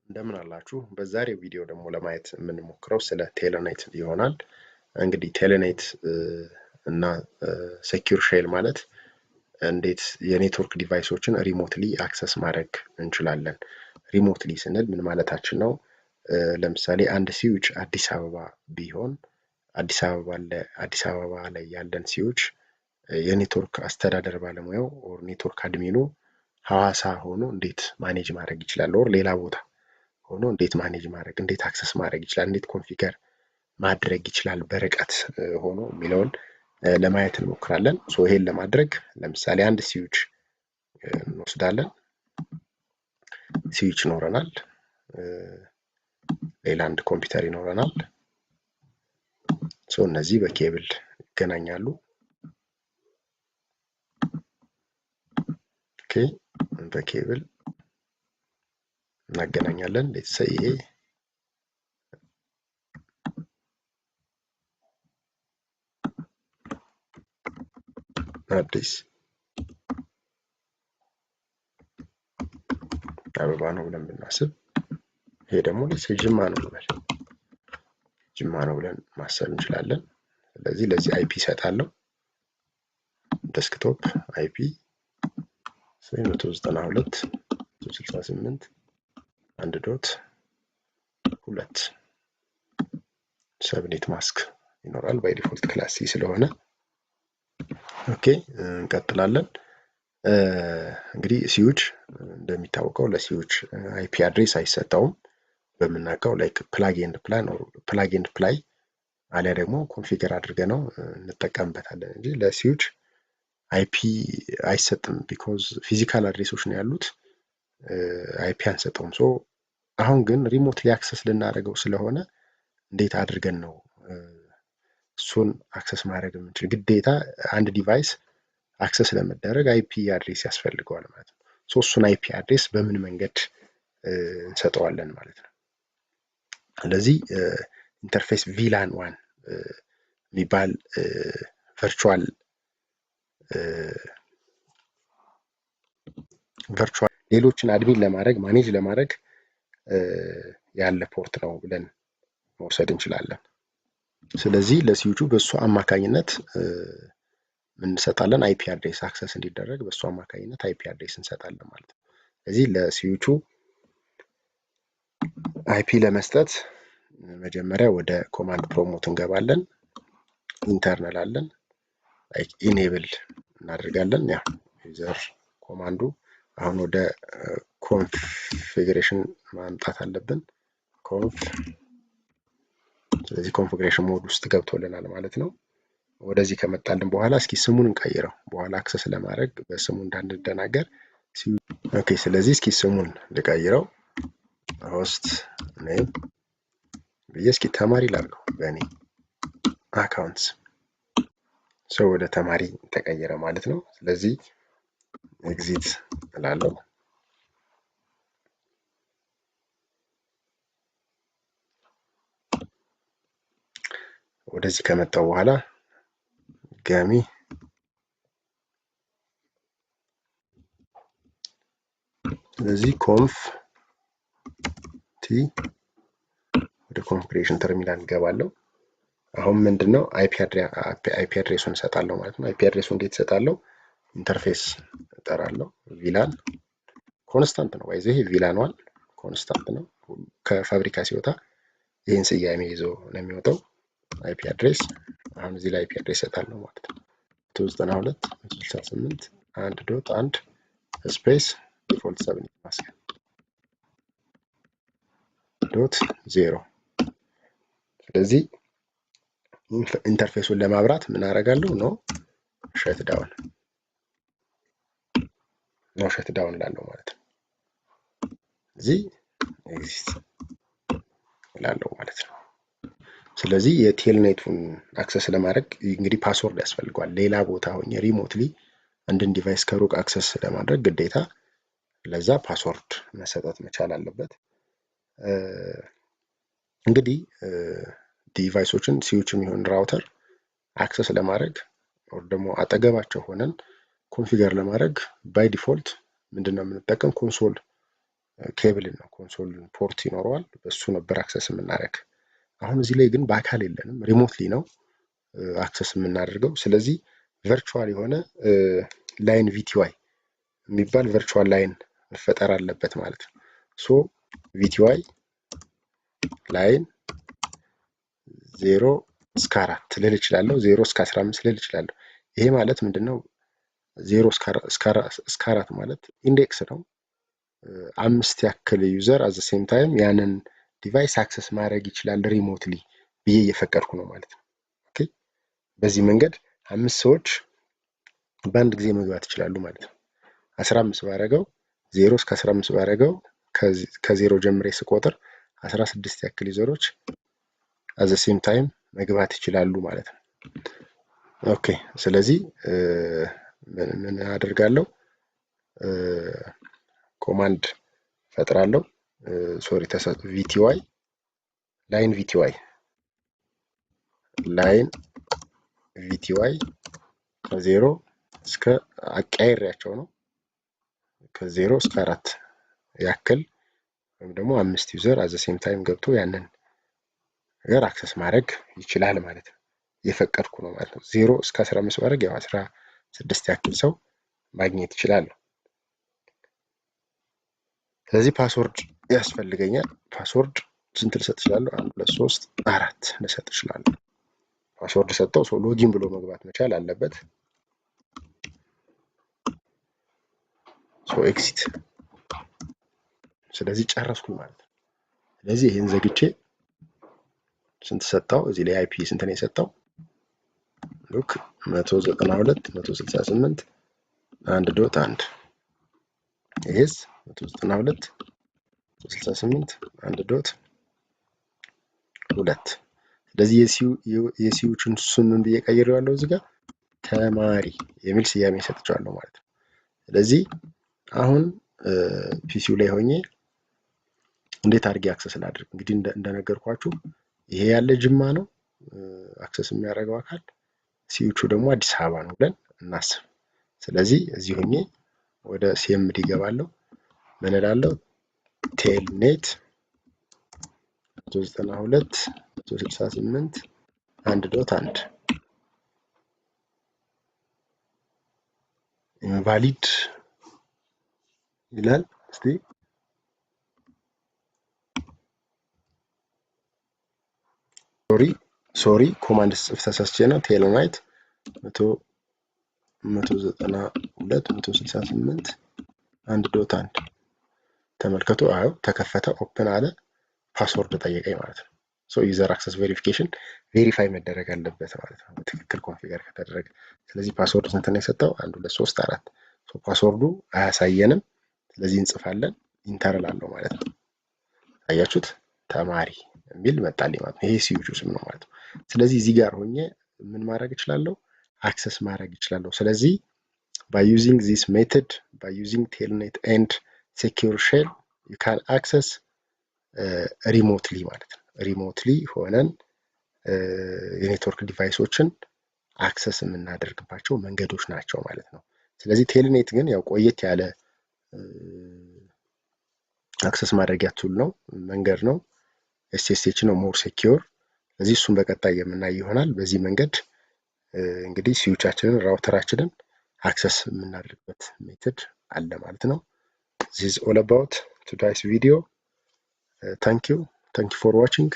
እንደምን አላችሁ? በዛሬው ቪዲዮ ደግሞ ለማየት የምንሞክረው ስለ Telnet ይሆናል። እንግዲህ Telnet እና secure shell ማለት እንዴት የ network device ኦችን remotely access ማድረግ እንችላለን። Remotely ስንል ምን ማለታችን ነው? ለምሳሌ አንድ switch አዲስ አበባ ቢሆን አዲስ አበባ ላይ ያለን switch የ network አስተዳደር ባለሙያው or network admin ኡ ሐዋሳ ሆኖ እንዴት manage ማድረግ ይችላል? Or ሌላ ቦታ ሆኖ እንዴት manage ማድረግ፣ እንዴት access ማድረግ ይችላል? እንዴት configure ማድረግ ይችላል በርቀት ሆኖ የሚለውን ለማየት እንሞክራለን። So ይሄን ለማድረግ ለምሳሌ አንድ switch እንወስዳለን። Switch ይኖረናል። ሌላ አንድ ኮምፒውተር ይኖረናል። So እነዚህ በኬብል ይገናኛሉ። Okay፣ በ cable እናገናኛለን። Let's say ይሄ አዲስ አበባ ነው ብለን ብናስብ፣ ይሄ ደግሞ let's say ጅማ ነው እንበል፣ ጅማ ነው ብለን ማሰብ እንችላለን። ስለዚህ ለዚህ IP እሰጣለሁ። Desktop IP 192.168.1.2፣ subnet mask ይኖራል by default class C ስለሆነ። Okay፣ እንቀጥላለን። እንግዲህ switch እንደሚታወቀው ለ switch IP address አይሰጠውም። በምናውቀው like plug and plan፣ plug and play አሊያ ደግሞ configure አድርገን ነው እንጠቀምበታለን እንጂ ለ switch IP አይሰጥም። Because physical address ኦች ነው ያሉት፣ IP አንሰጠውም። So አሁን ግን remotely access ልናደርገው ስለሆነ እንዴት አድርገን ነው እሱን access ማድረግ የምንችል? ግዴታ አንድ device access ለመደረግ IP address ያስፈልገዋል ማለት ነው። So እሱን IP address በምን መንገድ እንሰጠዋለን ማለት ነው። ስለዚህ interface VLAN 1 የሚባል virtual ሌሎችን admin ለማድረግ፣ manage ለማድረግ ያለ port ነው ብለን መውሰድ እንችላለን። ስለዚህ ለሲዊቹ በእሱ አማካኝነት እንሰጣለን፣ IP address access እንዲደረግ በእሱ አማካኝነት IP address እንሰጣለን ማለት ነው። ስለዚህ ለ switch ኡ IP ለመስጠት መጀመሪያ ወደ command prompt እንገባለን። Enter እንላለን። Like enable እናደርጋለን። ያ user command ኡ አሁን ወደ configuration ማምጣት አለብን። Conf፣ ስለዚህ configuration mode ውስጥ ገብቶልናል ማለት ነው። ወደዚህ ከመጣልን በኋላ እስኪ ስሙን እንቀይረው። በኋላ access ለማድረግ በስሙ እንዳንደናገር። Okay፣ ስለዚህ እስኪ ስሙን ልቀይረው። Hostname ብዬ እስኪ ተማሪ ላድርገው በእኔ account። So ወደ ተማሪ ተቀየረ ማለት ነው። ስለዚህ exit እላለሁ። ወደዚህ ከመጣው በኋላ ድጋሚ ስለዚህ conf t ወደ configuration terminal እገባለሁ። አሁን ምንድን ነው IP address ኡን እሰጣለሁ ማለት ነው። IP address ኡ እንዴት እሰጣለሁ? Interface እጠራለሁ። VLAN constant ነው፣ ይሄ VLAN 1 constant ነው። ከፋብሪካ ሲወጣ ይህን ስያሜ ይዞ ነው የሚወጣው። IP address አሁን እዚህ ላይ IP address እሰጣለሁ ማለት ነው። 192.168.1.1 space default subnet mask .0። ስለዚህ interface ኡን ለማብራት ምን አደርጋለሁ? No shutdown፣ no shutdown እላለሁ ማለት ነው። እዚህ exit እላለሁ ማለት ነው። ስለዚህ የ Telnet ኡን access ለማድረግ እንግዲህ password ያስፈልገዋል። ሌላ ቦታ ሆኜ remotely አንድን device ከሩቅ access ለማድረግ ግዴታ ለዛ password መሰጠት መቻል አለበት። እንግዲህ device ኦችን switch ም ይሁን router access ለማድረግ or ደግሞ አጠገባቸው ሆነን configure ለማድረግ by default ምንድን ነው የምንጠቀም? Console ኬብልን ነው፣ console port ይኖረዋል። በሱ ነበር access የምናደርግ። አሁን እዚህ ላይ ግን በአካል የለንም፣ remotely ነው access የምናደርገው። ስለዚህ virtual የሆነ line VTY የሚባል virtual line መፈጠር አለበት ማለት ነው። So VTY line 0 እስከ 4 ልል እችላለሁ። 0 እስከ 15 ልል እችላለሁ። ይሄ ማለት ምንድን ነው? 0 እስከ 4 ማለት index ነው። አምስት ያክል user at the same time ያንን device access ማድረግ ይችላል remotely ብዬ እየፈቀድኩ ነው ማለት ነው። Okay፣ በዚህ መንገድ አምስት ሰዎች በአንድ ጊዜ መግባት ይችላሉ ማለት ነው። 15 ባረገው፣ 0 እስከ 15 ባረገው፣ ከዜሮ ጀምሬ ስቆጥር 16 ያክል user ኦች at the same time መግባት ይችላሉ ማለት ነው። Okay፣ ስለዚህ ምን አደርጋለሁ? Command ፈጥራለሁ። Sorry፣ VTY line VTY line VTY ከዜሮ እስከ አቀያይሬያቸው ነው፣ ከ0 እስከ 4 ያክል ወይም ደግሞ አምስት user at the same time ገብቶ ያንን ነገር access ማድረግ ይችላል ማለት ነው። እየፈቀድኩ ነው ማለት ነው። 0 እስከ 15 ማድረግ ያው 16 ያክል ሰው ማግኘት ይችላል። ስለዚህ password ያስፈልገኛል። Password ስንት ልሰጥ እችላለሁ? አንድ፣ ሁለት፣ ሶስት፣ አራት ልሰጥ እችላለሁ። Password ሰጠው፣ ሰው login ብሎ መግባት መቻል አለበት። So exit። ስለዚህ ጨረስኩኝ ማለት ነው። ስለዚህ ይህን ዘግቼ ስንት ሰጠው? እዚህ ላይ IP ስንት ነው የሰጠው? Look፣ 192.168.1.1። ይሄስ 192.168.1.2። ስለዚህ የሲዩቹን ስም ምን ብዬ ቀይሬዋለሁ? እዚህ ጋር ተማሪ የሚል ስያሜ ሰጥቼዋለሁ ማለት ነው። ስለዚህ አሁን PC ው ላይ ሆኜ እንዴት አድርጌ access ላድርግ? እንግዲህ እንደነገርኳችሁ ይሄ ያለ ጅማ ነው access የሚያደርገው አካል፣ ሲዩቹ ደግሞ አዲስ አበባ ነው ብለን እናስብ። ስለዚህ እዚህ ሆኜ ወደ CMD እገባለሁ። ምን እላለሁ? Telnet 192.168.1.1። Invalid ይላል። እስቲ sorry, sorry፣ command ስጽፍ ተሳስቼ ነው። Telnet 192.168.1.1። ተመልከቱ። አዎ ተከፈተ፣ open አለ፣ password ጠየቀኝ ማለት ነው። So user access verification verify መደረግ አለበት ማለት ነው፣ በትክክል configure ከተደረገ። ስለዚህ password ስንት ነው የሰጠው? አንድ፣ ሁለት፣ ሶስት፣ አራት። Password ኡ አያሳየንም። ስለዚህ እንጽፋለን፣ enter እላለሁ ማለት ነው። አያችሁት? ተማሪ የሚል መጣልኝ ማለት ነው። ይሄ ሲዩቹ ስም ነው ማለት ነው። ስለዚህ እዚህ ጋር ሆኜ ምን ማድረግ እችላለሁ? Access ማድረግ እችላለሁ። ስለዚህ by using this method, by using telnet and secure shell, you can access remotely ማለት ነው። Remotely ሆነን የ network device ኦችን access የምናደርግባቸው መንገዶች ናቸው ማለት ነው። ስለዚህ telnet ግን ያው ቆየት ያለ access ማድረጊያ tool ነው፣ መንገድ ነው። SSH ነው more secure። ስለዚህ እሱን በቀጣይ የምናይ ይሆናል። በዚህ መንገድ እንግዲህ switch ኣችንን፣ router ኣችንን access የምናደርግበት method አለ ማለት ነው። This is all about today's video. Thank you. Thank you for watching.